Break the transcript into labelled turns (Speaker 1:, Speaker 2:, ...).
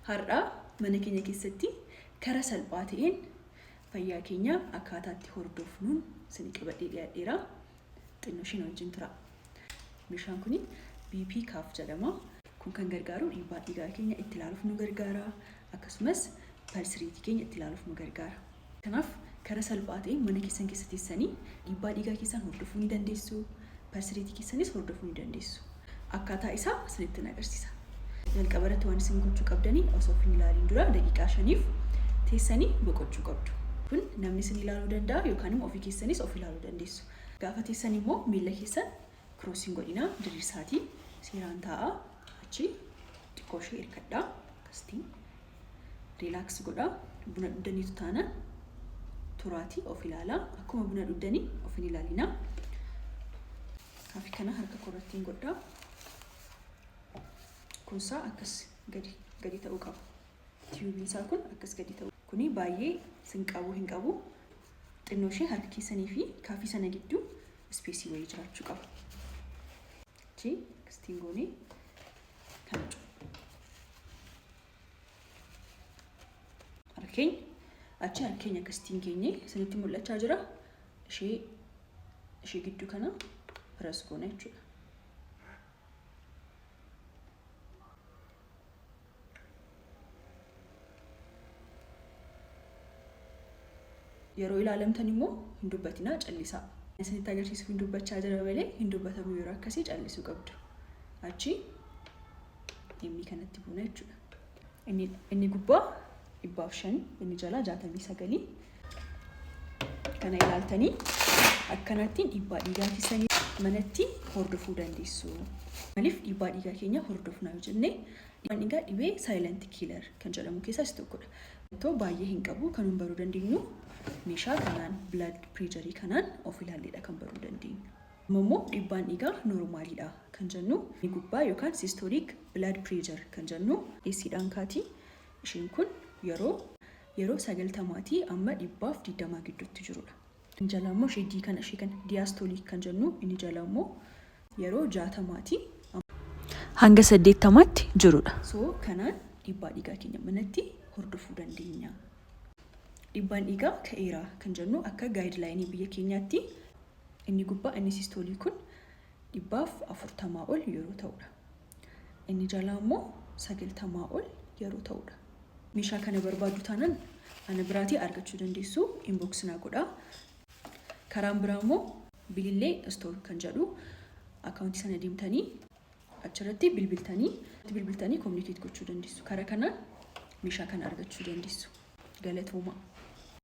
Speaker 1: Har'a mana keenya keessatti karaa salphaa ta'een fayyaa keenya akkaataa itti hordofnuun isinii qabadhee dhiyaadheera. Xinnoo isheen wajjin tura. Meeshaan kun BP Cuff jedhama. Kun kan gargaaru dhiibbaa dhiigaa keenya itti ilaaluuf nu gargaara. Akkasumas pulse rate keenya itti ilaaluuf nu gargaara. Kanaaf karaa salphaa ta'een mana keessan keessa teessanii dhiibbaa dhiigaa keessan hordofuu ni dandeessu. Pulse rate keessanis hordofuu ni dandeessu. Akkaataa isaa isinitti agarsiisa. Jalqaba irratti waan isin gochuu qabdanii osoo of hin ilaaliin dura daqiiqaa 5f teessanii boqochuu qabdu. Kun namni isin ilaaluu danda'a yookaan immoo ofii keessanis of ilaaluu dandeessu. Gaafa teessan immoo miilla keessan cross hin godhinaa, diriirsaatii seeraan taa'aa, achi xiqqoo ishee hirkadhaa, akkasitti relax godhaa. Buna dhugdaniitu taanaan turaatii of ilaalaa. Akkuma buna dhugdanii of hin ilaalinaa. Kaafi kana harka koorratti hin godhaa. Kunsaa akkas gadi gadi ta'uu qaba. Tiyuubiin isaa kun akkas gadi ta'uu. Kuni baay'ee sin qabuu hin qabu. Xinnoo ishee harka keessanii fi kaafii sana gidduu ispeesii wayii jiraachuu qaba. Achi akkasitiin goonee kana cufu. Harka keenya achi harka keenya akkasitiin keenyee isinitti mul'achaa jira. Ishee gidduu kana pirees goona jechuudha. Yeroo ilaalamtan immoo hin dubbatinaa, callisaa. Isinitti agarsiisuuf hin dubbachaa jira malee hin dubbatamu, yeroo akkasii callisuu qabdu. Achi dhimmi kanatti buuna jechuudha. Inni gubbaa 105, inni jalaa 69. Kana ilaaltanii akkanattiin dhiibbaa dhiigaa keessanii manatti hordofuu dandeessu. Maaliif dhiibbaa dhiigaa keenya hordofna yoo jenne, dhiibbaan dhiigaa dhibee silent killer kan jedhamu keessaa isa tokkodha. Mallattoo baay'ee hin qabu. Kan nuun baruu dandeenyu meeshaa kanaan, blood pressure kanaan of ilaalleedha kan baruu dandeenyu. Amma immoo dhiibbaan dhiigaa noormaaliidha kan jennu inni gubbaa yookaan systolic blood pressure kan jennu eessiidhaan kaati. Isheen kun yeroo 90 amma 120 gidduutti jirudha. Inni jalaa immoo ishee D kana, ishee kana diastolic kan jennu, inni jalaa immoo yeroo 60 hanga 80tti jirudha. So kanaan dhiibbaa dhiigaa keenya manatti hordofuu dandeenya. Dhiibbaan dhiigaa ka'eera kan jennu akka gaayidlaayinii biyya keenyaatti inni gubbaa, inni sistoolii kun 140 ol yeroo ta'udha. Inni jalaa immoo 90 ol yeroo ta'udha. Meeshaa kana barbaaddu taanaan ana biraatii argachuu dandeessu, inbox naa godhaa. Karaan biraa immoo Bilillee Store kan jedhu akkaawuntii sana deemtanii achirratti bilbiltanii communicate gochuu dandeessu. Karaa kanaan meeshaa kana argachuu dandeessu. Galatoomaa.